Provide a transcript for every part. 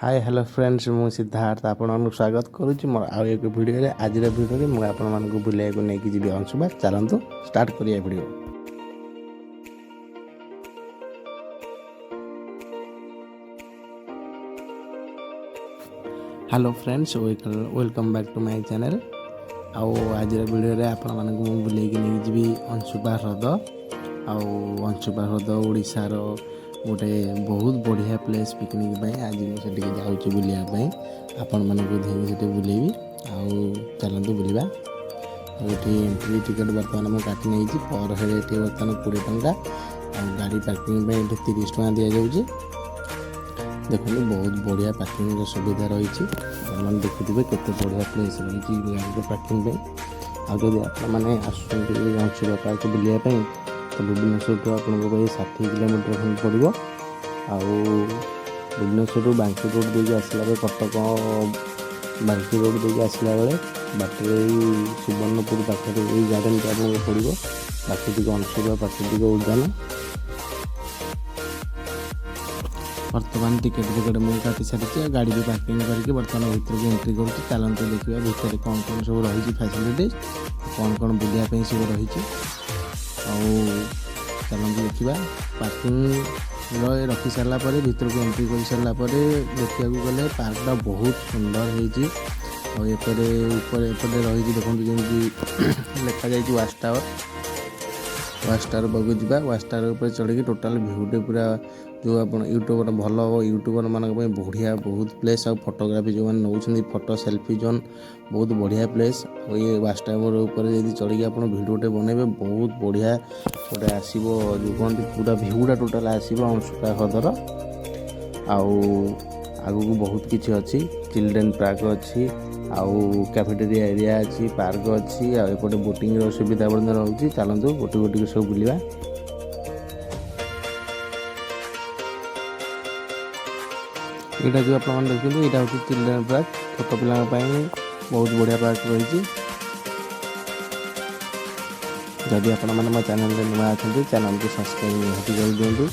ହାଏ, hello friends, ମୁଁ ସିଦ୍ଧାର୍ଥ ଆପଣମାନଙ୍କୁ ସ୍ୱାଗତ କରୁଛି ମୋର ଆଉ ଏକ ଭିଡ଼ିଓରେ। ଆଜିର ଭିଡ଼ିଓରେ ମୁଁ ଆପଣମାନଙ୍କୁ ବୁଲିବାକୁ ନେଇକି ଯିବି ଅଂଶୁପା। ଚାଲନ୍ତୁ ଷ୍ଟାର୍ଟ କରିବା video. Hello friends, welcome back to my channel. ଆଉ ଆଜିର ଭିଡ଼ିଓରେ ଆପଣମାନଙ୍କୁ ମୁଁ ବୁଲେଇକି ନେଇକି ଯିବି ଅଂଶୁପା ହ୍ରଦ। ଆଉ ଅଂଶୁପା ହ୍ରଦ ଓଡ଼ିଶାର ଗୋଟେ ବହୁତ ବଢ଼ିଆ ପ୍ଲେସ୍ ପିକନିକ୍ ପାଇଁ। ଆଜି ମୁଁ ସେଠିକି ଯାଉଛି ବୁଲିବା ପାଇଁ, ଆପଣମାନଙ୍କୁ ଧରିକି ସେଠି ବୁଲେଇବି। ଆଉ ଚାଲନ୍ତୁ ବୁଲିବା। ଆଉ ଏଠି ଏଣ୍ଟ୍ରି ଟିକେଟ୍ ବର୍ତ୍ତମାନ ମୁଁ କାଟି ନେଇଛି। ପର୍ ହେଡ଼୍ ଏଠି ବର୍ତ୍ତମାନ 20 ଟଙ୍କା ଆଉ ଗାଡ଼ି ପାର୍କିଂ ପାଇଁ ଏଠି 30 ଟଙ୍କା ଦିଆଯାଉଛି। ଦେଖନ୍ତୁ, ବହୁତ ବଢ଼ିଆ ପାର୍କିଂର ସୁବିଧା ରହିଛି। ଆପଣମାନେ ଦେଖୁଥିବେ କେତେ ବଢ଼ିଆ ପ୍ଲେସ୍ ରହିଛି ଗାଡ଼ିର ପାର୍କିଂ ପାଇଁ। ଆଉ ଯଦି ଆପଣମାନେ ଆସୁଛନ୍ତି ଅଂଶୁପା ପାର୍କ ବୁଲିବା ପାଇଁ, ତ ଭୁବନେଶ୍ୱରଠୁ ଆପଣଙ୍କ ପାଇଁ 60 କିଲୋମିଟର ଖଣ୍ଡେ ପଡ଼ିବ। ଆଉ ଭୁବନେଶ୍ୱରରୁ ବାଙ୍କି ରୋଡ଼ ଦେଇକି ଆସିଲା ବେଳେ, କଟକ ବାଙ୍କି ରୋଡ଼ ଦେଇକି ଆସିଲା ବେଳେ ବାଟରେ ଏଇ ସୁବର୍ଣ୍ଣପୁର ପାଖରେ ଏଇ ଗାର୍ଡ଼େନଟି ଆପଣଙ୍କୁ ପଡ଼ିବ, ପ୍ରାକୃତିକ ଅଂଶୁପା ପ୍ରାକୃତିକ ଉଦ୍ୟାନ। ବର୍ତ୍ତମାନ ଟିକେଟ୍ ଫିକେଟ୍ ମୁଁ କାଟି ସାରିଛି ଆଉ ଗାଡ଼ି ବି ପାର୍କିଂ କରିକି ବର୍ତ୍ତମାନ ଭିତରକୁ ଏଣ୍ଟ୍ରି କରୁଛି। ଚାଲନ୍ତୁ ଦେଖିବା ଭିତରେ କ'ଣ କ'ଣ ସବୁ ରହିଛି ଫ୍ୟାସିଲିଟିଜ୍, କ'ଣ କ'ଣ ବୁଲିବା ପାଇଁ ସବୁ ରହିଛି। ଆଉ ଚାଲନ୍ତୁ ଦେଖିବା। ପାର୍କିଂ ରଖି ସାରିଲା ପରେ, ଭିତରକୁ ଏଣ୍ଟ୍ରି କରିସାରିଲା ପରେ ଦେଖିବାକୁ ଗଲେ ପାର୍କଟା ବହୁତ ସୁନ୍ଦର ହେଇଛି। ଆଉ ଏପଟେ ଉପରେ ଏପଟେ ରହିଛି, ଦେଖନ୍ତୁ ଯେମିତି ଲେଖାଯାଇଛି ୱାଚ୍ ଟାୱାର। ୱାଚ୍ ଟାୱାର ପାଖକୁ ଯିବା। ୱାଚ୍ ଟାୱାର ଉପରେ ଚଢ଼ିକି ଟୋଟାଲ୍ ଭିୟୁଟେ ପୁରା ଯେଉଁ ଆପଣ ୟୁଟ୍ୟୁବର ଭଲ ୟୁଟ୍ୟୁବରମାନଙ୍କ ପାଇଁ ବଢ଼ିଆ ବହୁତ ପ୍ଲେସ୍। ଆଉ ଫଟୋଗ୍ରାଫି ଯେଉଁମାନେ ନେଉଛନ୍ତି, ଫଟୋ ସେଲ୍ଫି ଜୋନ୍ ବହୁତ ବଢ଼ିଆ ପ୍ଲେସ୍। ଆଉ ଇଏ ୱାଚ୍ ଟାୱାର ଉପରେ ଯଦି ଚଢ଼ିକି ଆପଣ ଭିଡ଼ିଓଟେ ବନେଇବେ, ବହୁତ ବଢ଼ିଆ ଗୋଟେ ଆସିବ, ଯେଉଁ କୁହନ୍ତି ପୁରା ଭିୟୁଟା ଟୋଟାଲ୍ ଆସିବ ଅଂଶୁପା ହ୍ରଦର। ଆଉ ଆଗକୁ ବହୁତ କିଛି ଅଛି। ଚିଲଡ୍ରେନ୍ ପାର୍କ ଅଛି ଆଉ କ୍ୟାଫେଟେରିଆ ଏରିଆ ଅଛି, ପାର୍କ ଅଛି ଆଉ ଏପଟେ ବୋଟିଂର ସୁବିଧା ମଧ୍ୟ ରହୁଛି। ଚାଲନ୍ତୁ ଗୋଟି ଗୋଟିକି ସବୁ ବୁଲିବା। ଏଇଟା ଯେଉଁ ଆପଣମାନେ ଦେଖୁଛନ୍ତି, ଏଇଟା ହେଉଛି ଚିଲଡ୍ରେନ୍ ପାର୍କ। ଛୋଟ ପିଲାଙ୍କ ପାଇଁ ବହୁତ ବଢ଼ିଆ ପାର୍କ ରହିଛି। ଯଦି ଆପଣମାନେ ମୋ ଚ୍ୟାନେଲରେ ନୂଆ ଅଛନ୍ତି, ଚ୍ୟାନେଲକୁ ସବସ୍କ୍ରାଇବ୍ ନିହାତି କରିଦିଅନ୍ତୁ।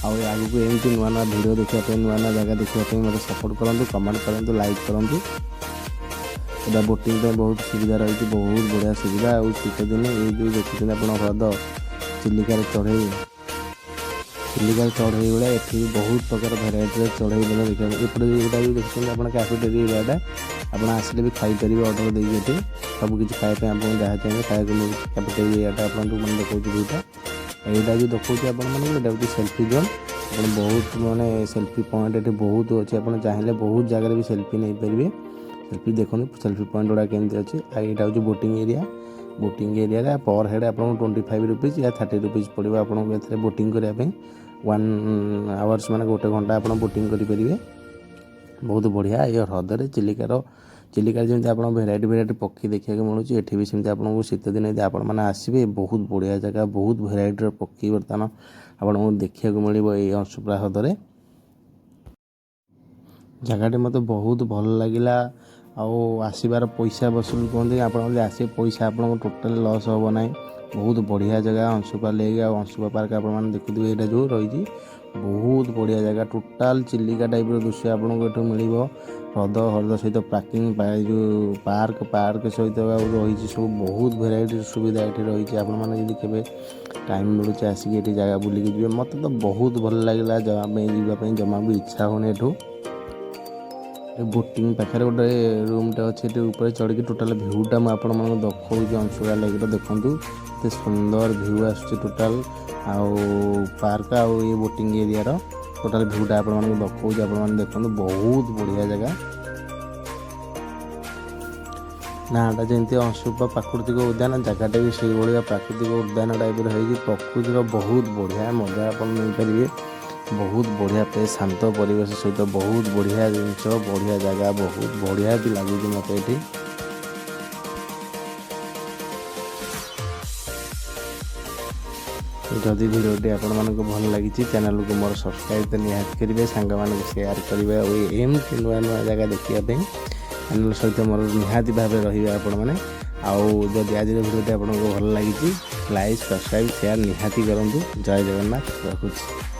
ଆଉ ଆଗକୁ ଏମିତି ନୂଆ ନୂଆ ଭିଡ଼ିଓ ଦେଖିବା ପାଇଁ, ନୂଆ ନୂଆ ଜାଗା ଦେଖିବା ପାଇଁ ମୋତେ ସପୋର୍ଟ କରନ୍ତୁ, କମେଣ୍ଟ କରନ୍ତୁ, ଲାଇକ୍ କରନ୍ତୁ। ଏଇଟା ବୋଟିଂ ପାଇଁ ବହୁତ ସୁବିଧା ରହିଛି, ବହୁତ ବଢ଼ିଆ ସୁବିଧା। ଆଉ ଶୀତ ଦିନେ ଏଇ ଯେଉଁ ଦେଖୁଛନ୍ତି ଆପଣ ହ୍ରଦ, ଚିଲିକାରେ ଚଢ଼େଇ, ଚିଲିକାରେ ଚଢ଼େଇ ଭଳିଆ ଏଠି ବହୁତ ପ୍ରକାର ଭେରାଇଟିର ଚଢ଼େଇ ମଧ୍ୟ ଦେଖିବାକୁ। ଏପଟେ ଏଇଟା ବି ଦେଖୁଛନ୍ତି ଆପଣ କ୍ୟାଫେଟେରିଆ ଏରିଆଟା। ଆପଣ ଆସିଲେ ବି ଖାଇପାରିବେ ଅର୍ଡ଼ର ଦେଇକି। ଏଠି ସବୁ କିଛି ଖାଇବା ପାଇଁ ଆପଣ ଯାହା ଚାହିଁବେ ଖାଇବାକୁ ମିଳୁଛି। କ୍ୟାଫେଟେରିଆ ଏରିଆଟା ଆପଣଙ୍କୁ ମାନେ ଦେଖାଉଛି ଭିଉଟା। ଏଇଟା ଯେଉଁ ଦେଖାଉଛି ଆପଣମାନଙ୍କୁ, ଏଇଟା ହେଉଛି ସେଲ୍ଫି ଜୋନ୍। ଆପଣ ବହୁତ ମାନେ ସେଲ୍ଫି ପଏଣ୍ଟ ଏଠି ବହୁତ ଅଛି। ଆପଣ ଚାହିଁଲେ ବହୁତ ଜାଗାରେ ବି ସେଲ୍ଫି ନେଇପାରିବେ। ସେଲ୍ଫି ଦେଖନ୍ତୁ, ସେଲ୍ଫି ପଏଣ୍ଟ ଗୁଡ଼ା କେମିତି ଅଛି। ଆଉ ଏଇଟା ହେଉଛି ବୋଟିଂ ଏରିଆ। ବୋଟିଂ ଏରିଆରେ ପର୍ ହେଡ଼୍ ଆପଣଙ୍କୁ 25 ରୁପିଜ୍ ୟା 30 ରୁପିଜ୍ ପଡ଼ିବ ଆପଣଙ୍କୁ ଏଥିରେ ବୋଟିଂ କରିବା ପାଇଁ। 1 ଆୱାର୍ସ ମାନେ ଗୋଟେ ଘଣ୍ଟା ଆପଣ ବୋଟିଂ କରିପାରିବେ। ବହୁତ ବଢ଼ିଆ। ଏ ହ୍ରଦରେ ଚିଲିକାରେ ଯେମିତି ଆପଣ ଭେରାଇଟି ଭେରାଇଟି ପକ୍ଷୀ ଦେଖିବାକୁ ମିଳୁଛି, ଏଠି ବି ସେମିତି ଆପଣଙ୍କୁ ଶୀତ ଦିନେ ଯଦି ଆପଣମାନେ ଆସିବେ, ବହୁତ ବଢ଼ିଆ ଜାଗା, ବହୁତ ଭେରାଇଟିର ପକ୍ଷୀ ବର୍ତ୍ତମାନ ଆପଣଙ୍କୁ ଦେଖିବାକୁ ମିଳିବ ଏଇ ଅଂଶୁପା ହ୍ରଦରେ। ଜାଗାଟି ମୋତେ ବହୁତ ଭଲ ଲାଗିଲା। ଆଉ ଆସିବାର ପଇସା ବସୁଲ କୁହନ୍ତି, ଆପଣ ଯଦି ଆସିବେ, ପଇସା ଆପଣଙ୍କ ଟୋଟାଲ୍ ଲସ୍ ହେବ ନାହିଁ। ବହୁତ ବଢ଼ିଆ ଜାଗା ଅଂଶୁପା ଲେକ୍ ଆଉ ଅଂଶୁପା ପାର୍କ। ଆପଣମାନେ ଦେଖୁଥିବେ ଏଇଟା ଯେଉଁ ରହିଛି, ବହୁତ ବଢ଼ିଆ ଜାଗା। ଟୋଟାଲ୍ ଚିଲିକା ଟାଇପ୍ର ଦୃଶ୍ୟ ଆପଣଙ୍କୁ ଏଠୁ ମିଳିବ। ହ୍ରଦ, ହ୍ରଦ ସହିତ ପାର୍କିଂ, ଯେଉଁ ପାର୍କ, ପାର୍କ ସହିତ ଆଉ ରହିଛି ସବୁ ବହୁତ ଭେରାଇଟିର ସୁବିଧା ଏଠି ରହିଛି। ଆପଣମାନେ ଯଦି କେବେ ଟାଇମ୍ ମିଳୁଛି, ଆସିକି ଏଠି ଜାଗା ବୁଲିକି ଯିବେ। ମୋତେ ତ ବହୁତ ଭଲ ଲାଗିଲା। ଜମା ପାଇଁ ଯିବା ପାଇଁ ଜମା ବି ଇଚ୍ଛା ହେଉନି ଏଠୁ। ବୋଟିଂ ପାଖରେ ଗୋଟେ ରୁମ୍ଟେ ଅଛି। ଏଠି ଉପରେ ଚଢ଼ିକି ଟୋଟାଲ୍ ଭିୟୁଟା ମୁଁ ଆପଣମାନଙ୍କୁ ଦେଖାଉଛି ଅଂଶୁପା ଲେକ୍ର। ଦେଖନ୍ତୁ, କେତେ ସୁନ୍ଦର ଭିୟୁ ଆସୁଛି ଟୋଟାଲ୍। ଆଉ ପାର୍କ ଆଉ ଏ ବୋଟିଂ ଏରିଆର ଟୋଟାଲ୍ ଭିୟୁଟା ଆପଣମାନଙ୍କୁ ଦେଖାଉଛି। ଆପଣମାନେ ଦେଖନ୍ତୁ, ବହୁତ ବଢ଼ିଆ ଜାଗା। ନାଁଟା ଯେମିତି ଅଂଶୁପା ପ୍ରାକୃତିକ ଉଦ୍ୟାନ, ଜାଗାଟା ବି ସେଇଭଳିଆ ପ୍ରାକୃତିକ ଉଦ୍ୟାନ ଟାଇପ୍ର ହେଇଛି। ପ୍ରକୃତିର ବହୁତ ବଢ଼ିଆ ମଜା ଆପଣ ନେଇପାରିବେ। ବହୁତ ବଢ଼ିଆ ପ୍ଲେସ୍, ଶାନ୍ତ ପରିବେଶ ସହିତ ବହୁତ ବଢ଼ିଆ ଜିନିଷ, ବଢ଼ିଆ ଜାଗା, ବହୁତ ବଢ଼ିଆ ବି ଲାଗୁଛି ମୋତେ ଏଠି। ଯଦି ଭିଡ଼ିଓଟି ଆପଣମାନଙ୍କୁ ଭଲ ଲାଗିଛି, ଚ୍ୟାନେଲକୁ ମୋର ସବସ୍କ୍ରାଇବ୍ ତ ନିହାତି କରିବେ, ସାଙ୍ଗମାନଙ୍କୁ ସେୟାର କରିବେ ଆଉ ଏମିତି ନୂଆ ନୂଆ ଜାଗା ଦେଖିବା ପାଇଁ ଚ୍ୟାନେଲ ସହିତ ମୋର ନିହାତି ଭାବେ ରହିବେ ଆପଣମାନେ। ଆଉ ଯଦି ଆଜିର ଭିଡ଼ିଓଟି ଆପଣଙ୍କୁ ଭଲ ଲାଗିଛି, ଲାଇକ୍, ସବସ୍କ୍ରାଇବ୍, ସେୟାର ନିହାତି କରନ୍ତୁ। ଜୟ ଜଗନ୍ନାଥ, ରଖୁଛି।